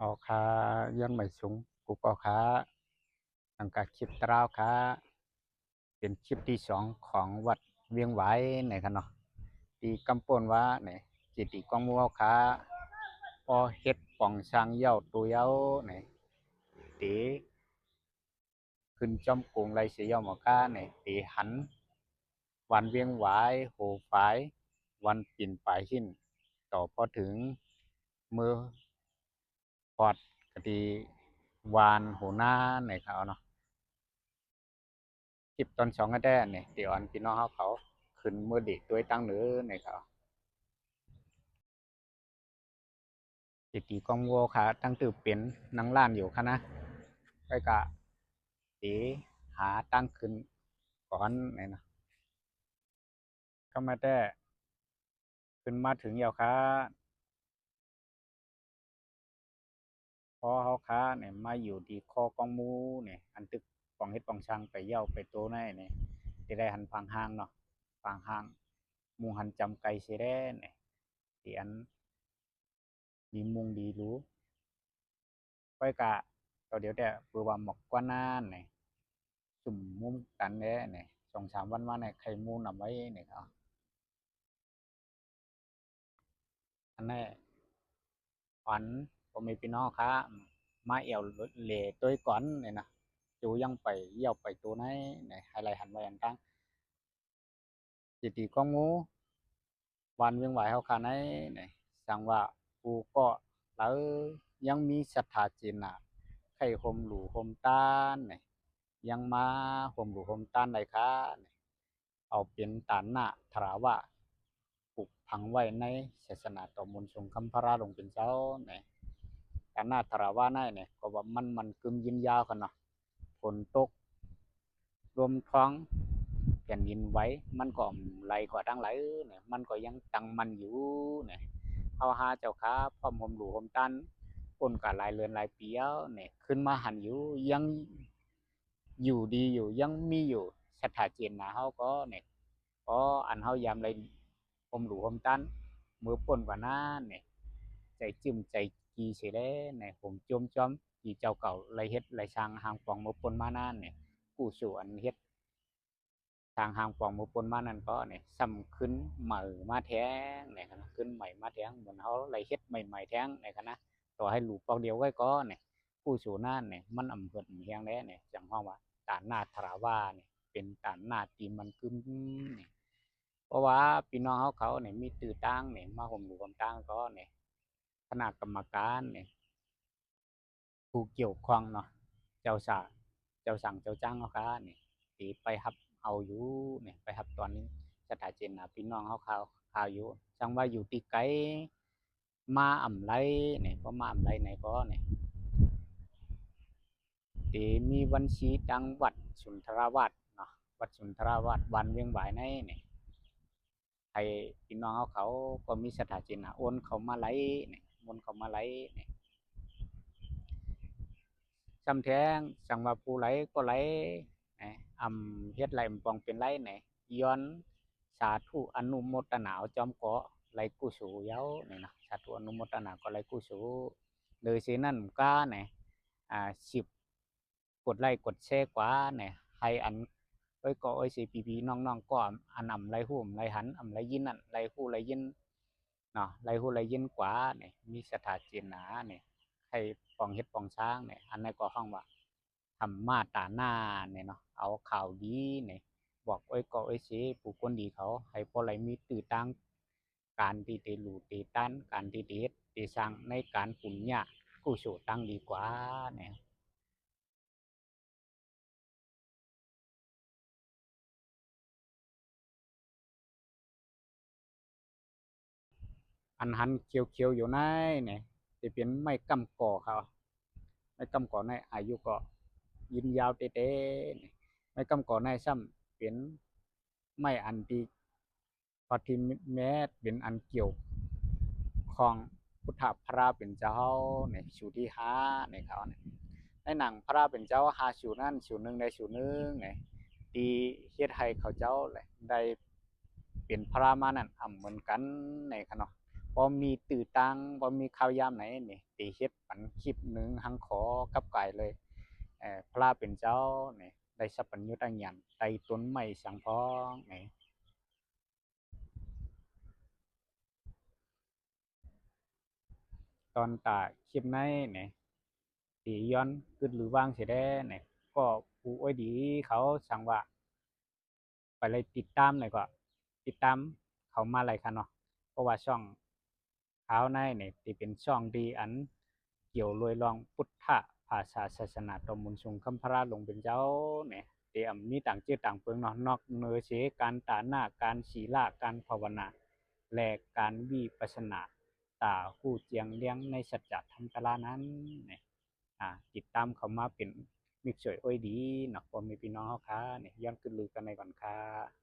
ເອົາຄ່າ ຍ້ອນໄໝສູງ ກູກໍຄ່າ ຫຼັງກາຄລິບຕາລາວຄ່າ ເປັນຄລິບທີສອງຂອງວັດວຽງຫວາຍນະຄະເນາະ ທີ່ກຳປົນວ່ານະ ເຈດີກວາງໝູເຮົາຄ່າ ພໍເຮັດປອງຊ້າງເຍົາໂຕເຍົານະ ເຕ ຂຶ້ນຈອມໂກງໄລ່ເຊເຍົາໝໍການະ ເຕຫັນວັນວຽງຫວາຍ ໂຫຝາຍ ວັນປິ່ນປາຍຫີນ ຕໍ່ພໍເຖິງເມືອຮອດກະຕິວານໂຫນານະຄະເນາະ. ຄລິບຕອນສອງແທ້ໆນີ້ ເຕອອນພີ່ນ້ອງເຮົາເຂົາຂຶ້ນເມືອເດດດ້ວຍຕັ້ງເນີນະຄະ. ເຈດີກວາງໝູເຮົາຄ່າ ຕັ້ງຕື້ເປັນນັ່ງລ້ານຢູ່ຄະນະ ຂ້ອຍກະເຕຫາຕັ້ງຂຶ້ນກ່ອນນະ. ກຳມາແຕ້ ຂຶ້ນມາເຖິງແລ້ວຄ່າ. ພໍເຮົາຄ່ານີ້ມາຢູ່ທີ່ຄໍກວາງໝູນີ້ ອັນຕຶກປອງເຮັດປອງຊ້າງໄປເຍົາໄປໂຕໃນນີ້ ທີ່ໄດ້ຫັນຟາງຮ່າງເນາະ ຟາງຮ່າງມຸງຫັນຈຳໄກເສແດ່ນີ້ ທີ່ອັນ ດີມຸງດີຫຼູ ຂ້ອຍກະ ຕອນດຽວແຕ່ເປີວ່າໝອກກວ່ານານນີ້ ຊຸ່ມມຸມຕັນແດ່ນີ້ ສອງສາມວັນມານີ້ ໄຂ່ໝູນຳໄວ້ນີ້ເນາະ. ອັນນີ້ ອັນພໍ່ແມ່ພີ່ນ້ອງຄ່າ ມາແອວເລໂຕຍກ່ອນນີ້ນະ ໂຈຍັງໄປເຍົາໄປໂຕໃນນີ້ ໃຫ້ໄລ່ຫັນໄວ້ອັນຕັ້ງ ເຈດີກວາງໝູ ວັນວຽງຫວາຍເຮົາຄ່າໃນນີ້ ສັງວາປູເກາະເລີ ຍັງມີສັດທາເຈນນາ ໃຄ່ຮົ່ມຫຼູ່ຮົ່ມຕ້ານນີ້ ຍັງມາຮົ່ມຫຼູ່ຮົ່ມຕ້ານໄດ້ຄ່ານີ້ ເອົາເປັນຕານນາທາລາວາ ປຸກຝັງໄວ້ໃນສາສະໜາຕໍ່ມົນສົງຄຳພະລາຫຼວງເປັນເຈົ້ານີ້. ຕານນາທາລາວາໃນນີ້ ກໍວ່າມັນ ມັນກຶມຍືນຍາວຄັນເນາະ ຝົນຕົກ ລົມທ້ອງ ແຜ່ນດິນໄຫວ ມັນກໍໄຫຼກວ່າທັງຫຼາຍເອີຍ ມັນກໍຍັງຕັ້ງໝັ້ນຢູ່ນະ. ເຮົາຫາເຈົ້າຂ້າພ້ອມຮົ່ມຫຼູ່ຮົ່ມຕ້ານ ປົນການຫຼາຍເດືອນຫຼາຍປີແລ້ວນີ້ ຂຶ້ນມາຫັນຢູ່ ຍັງຢູ່ດີຢູ່ ຍັງມີຢູ່ ສັດທາເຈນນາເຮົາກໍນີ້ ກໍອັນເຮົາຢາມໄດ້ຮົ່ມຫຼູ່ຮົ່ມຕ້ານ ເມື່ອປົນກວ່ານັ້ນນີ້ ໃຈຈຶ້ມໃຈຈີເສແລະນີ້ ໂຮມໂຈມຈອມ ທີ່ເຈົ້າເກົ່າໄດ້ເຮັດໄດ້ສ້າງຮ່າງປອງເມື່ອປົນມານັ້ນນີ້ ກຸສົນອັນເຮັດສ້າງຮ່າງປອງເມື່ອປົນມານັ້ນກໍນີ້ ສ່ຳຂຶ້ນໃໝ່ມາແທງໃນຂະນະ ຂຶ້ນໃໝ່ມາແທງ ເໝືອນເຮົາໄດ້ເຮັດໃໝ່ໆແທງໃນຂະນະ ຕໍ່ໃຫ້ຫຼູ່ປອກດຽວໄວ້ກໍນີ້ ກຸສົນນັ້ນນີ້ ມັນອຳເຫີດອຳແຮງແລ້ວນີ້ ຈັ່ງຮ້ອງວ່າຕານນາທາລາວານີ້ ເປັນຕານນາທີ່ມັນກຶມນີ້ ເພາະວ່າພີ່ນ້ອງເຮົາເຂົານີ້ ມີຕື້ຕາງນີ້ ມາຮ່ວມຮູ້ຮ່ວມຕາງກໍນີ້ ຄະນະກຳມະການນີ້ ຜູ້ກ່ຽວຂ້ອງເນາະ ເຈົ້າສາ ເຈົ້າສັງເຈົ້າຈ້າງເຮົາຂ້ານີ້ ທີ່ໄປຮັບເອົາຢູ່ນີ້ ໄປຮັບຕອນສັດທາເຈນນາພີ່ນ້ອງເຮົາຂ້າຢູ່ ສັງວ່າຢູ່ທີ່ໄກ ມາອຳໄລນີ້ ພໍມາອຳໄລໃນກໍນີ້ ທີ່ມີບັນຊີທາງວັດສຸນທະລາວາດເນາະ ວັດສຸນທະລາວາດ ວັນວຽງຫວາຍໃນນີ້ ໃຫ້ພີ່ນ້ອງເຮົາເຂົາກໍມີສັດທາເຈນນາ ໂອນເຂົ້າມາໄລນີ້ ໂອນເຂົ້າມາໄລນີ້ ຊ້ຳແທງ ສັງວ່າຜູ້ໄລກໍໄລນີ້ ອຳເຮັດໄລອຳປອງເປັນໄລນີ້ ຍ້ອນສາທຸອະນຸໂມທະນາເອົາຈອມກໍໄລກຸສົນເຍົານີ້ນະ ສາທຸອະນຸໂມທະນາກໍໄລກຸສົນ ໂດຍເສນັ້ນການີ້ ອາ ສິບ ກົດໄລກົດແຊກວ່າແນ່ ໃຫ້ອັນ ເອີຍກໍເອີຍຊິ ພີ່ໆນ້ອງໆກໍອັນ ອຳໄລຮູ້ອຳໄລຫັນ ອຳໄລຍິນນັ້ນ ໄລຮູ້ໄລຍິນເນາະ ໄລຮູ້ໄລຍິນກວ່າແນ່ ມີສັດທາເຈນນາແນ່ ໃຫ້ປອງເຮັດປອງສ້າງແນ່ ອັນນັ້ນກໍຮ້ອງວ່າທຳມະຕານາແນ່ເນາະ ເອົາຂ່າວດີແນ່ ບອກເອີຍກໍເອີຍຊິ ຜູ້ຄົນດີເຂົາ ໃຫ້ພໍໄດ້ມີຕື້ຕາງ ການທີ່ໄດ້ຫຼູ່ໄດ້ຕ້ານ ການທີ່ໄດ້ເຮັດໄດ້ສ້າງ ໃນການປຸນຍະກຸສົນຕັ້ງດີກວ່າແນ່. ອັນຫັນຂຽວໆຢູ່ໃນນີ້ ຈະເປັນໄມ້ກຳກໍເຂົາ ໄມ້ກຳກໍໃນອາຍຸກໍຍືນຍາວແທ້ໆນີ້ ໄມ້ກຳກໍໃນຊ້ຳເປັນໄມ້ອັນທີ່ ປະຕິເມດເປັນອັນກ່ຽວຂ້ອງພຸດທະພະລາເປັນເຈົ້າເຮົາໃນສູດທີຫ້າໃນເຂົາ ໃນໜັງພະລາເປັນເຈົ້າຫ້າສູດນັ້ນ ສູດໜຶ່ງໃນສູດໜຶ່ງໃນ ທີ່ເຮັດໃຫ້ເຂົາເຈົ້າໄດ້ເປັນພະລາມານັ້ນ ອຳເໝືອນກັນໃນຂະເນາະ ບໍ່ມີຕື້ຕາງ ບໍ່ມີຂ່າວຢາມໃດນີ້ ໄດ້ເຮັດປັນຄລິບໜຶ່ງ ຫັງຂໍກັບກາຍເລີຍ ເອີ ພະເປັນເຈົ້ານີ້ ໄດ້ສັບປະຍຸດຕະຍານໃຕ້ຕົ້ນໄມ້ສັງພອງນີ້ ຕອນຕາຄລິບໃນນີ້ ທີ່ຍ້ອນກຶດລືວ່າງເສຍແດ່ນີ້ ກໍຜູ້ອວຍດີເຂົາສັ່ງວ່າ ໄປໄດ້ຕິດຕາມແລ້ວກໍຕິດຕາມເຂົ້າມາໄດ້ຄ່ະເນາະ ເພາະວ່າຊ່ອງຂ່າວໃນນີ້ ທີ່ເປັນຊ່ອງທີ່ອັນກ່ຽວໂດຍລອງພຸດທະພາສາສາສະໜາຕໍ່ບຸນສູງຄຳພະລາຫຼົງເປັນເຈົ້ານີ້ ທີ່ອັນມີຕ່າງຈື່ຕ່າງເປີງເນາະ ນອກເໜືອເສການຕານະ ການສີລະ ການພາວະນາ ແລະ ການວິປັດສະນາ ຕາຮູ້ແຈ້ງແຈ້ງໃນສັດຈະທຳຕະລານັ້ນນີ້ ອ່າ ຕິດຕາມເຂົ້າມາເປັນມິດຊ່ວຍອວຍດີເນາະ ພໍ່ແມ່ພີ່ນ້ອງເຮົາຄ່ະນີ້ ຍ້ອນກຶດລືກັນໄດ້ກ່ອນຄ່ະ.